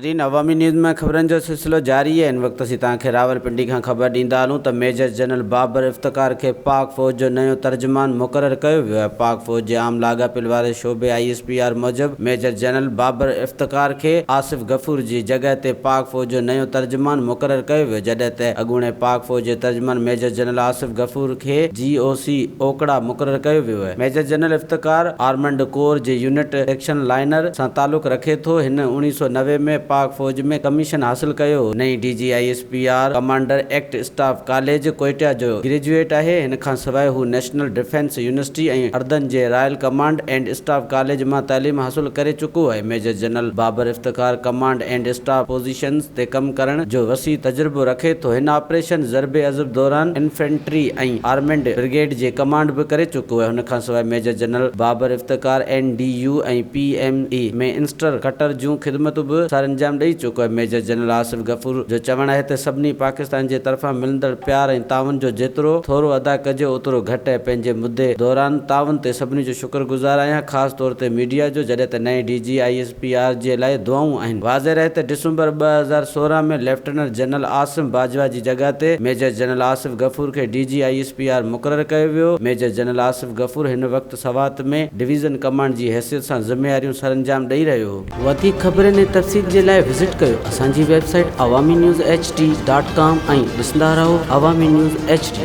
ناظرين عوامي نيوز ۾ خبرن جو سلسلو جاري آهي هن وقت اسين توهان کي راولپنڊي کان خبر ڏيندا هلون ته ميجر جنرل بابر افتخار کي پاڪ فوج جو نيون ترجمان مقرر ڪيو ويو آهي پاڪ فوج جي عام لاڳاپيل واري شعبي I S P R موجب ميجر جنرل بابر افتخار کي آصف غفور جي جڳهه تي پاڪ فوج جو نيون ترجمان مقرر ڪيو ويو جڏهن ته اڳوڻي پاڪ فوج جي ترجمان ميجر جنرل آصف غفور کي جي او سي اوڪڙا مقرر ڪيو ويو آهي major general Iftikhar armed corps جي يونٽ سيڪشن لائنر سان تعلق رکي ٿو. هن 1990 ۾ پاڪ فوج ۾ ڪميشن حاصل ڪيو هو. نئين D G I S P R commander act staff college Quetta جو گريجوئيٽ آهي. هن کان سواء هو نيشنل ڊفينس يونيورسٽي ۽ اردن جي royal command and staff college مان تعليم حاصل ڪري چڪو آهي. Major general Babar Iftikhar command and staff positions تي ڪم ڪرڻ جو وسيع تجربو رکي ٿو. هن آپريشن ضرب عضب دوران انفنٽري ۽ آرمڊ برگيڊ جي ڪمانڊ به ڪري چڪو آهي. هن کانسواء major general Babar Iftikhar N D U ۽ P M A ۾ instructor جون خدمتون به سرانجام ڏئي چڪو آهي. ميجر جنرل آصف غفور جو چوڻ آهي ته سڀني پاڪستان جي طرفان ملندڙ پيار ۽ تعاون جو جيترو ٿورو ادا ڪجي اوترو گهٽ آهي، پنهنجي مدي دوران تعاون تي سڀني جو شڪر گذار آهيان خاص طور تي ميڊيا جو، جڏهن ته نئين D G I S P R جي لاء دعائون آهن. واضح رهي ته ڊسمبر 2016 ۾ ليفٽيننٽ جنرل عاصم باجوا جي جڳهه تي ميجر جنرل آصف غفور کي D G I S P R مقرر ڪيو ويو. ميجر جنرل آصف غفور هن وقت سوات ۾ ڊويزن ڪمانڊ جي حيثيت سان ذميواريون سرانجام ڏئي رهيو هو. وڌيڪ خبرن ۽ تفصيل جي لاء وزٽ ڪيو اسان جي website Awami news H D dot com ۽ ڏسندا رهو عوامي نيوز ايڇ ڊي.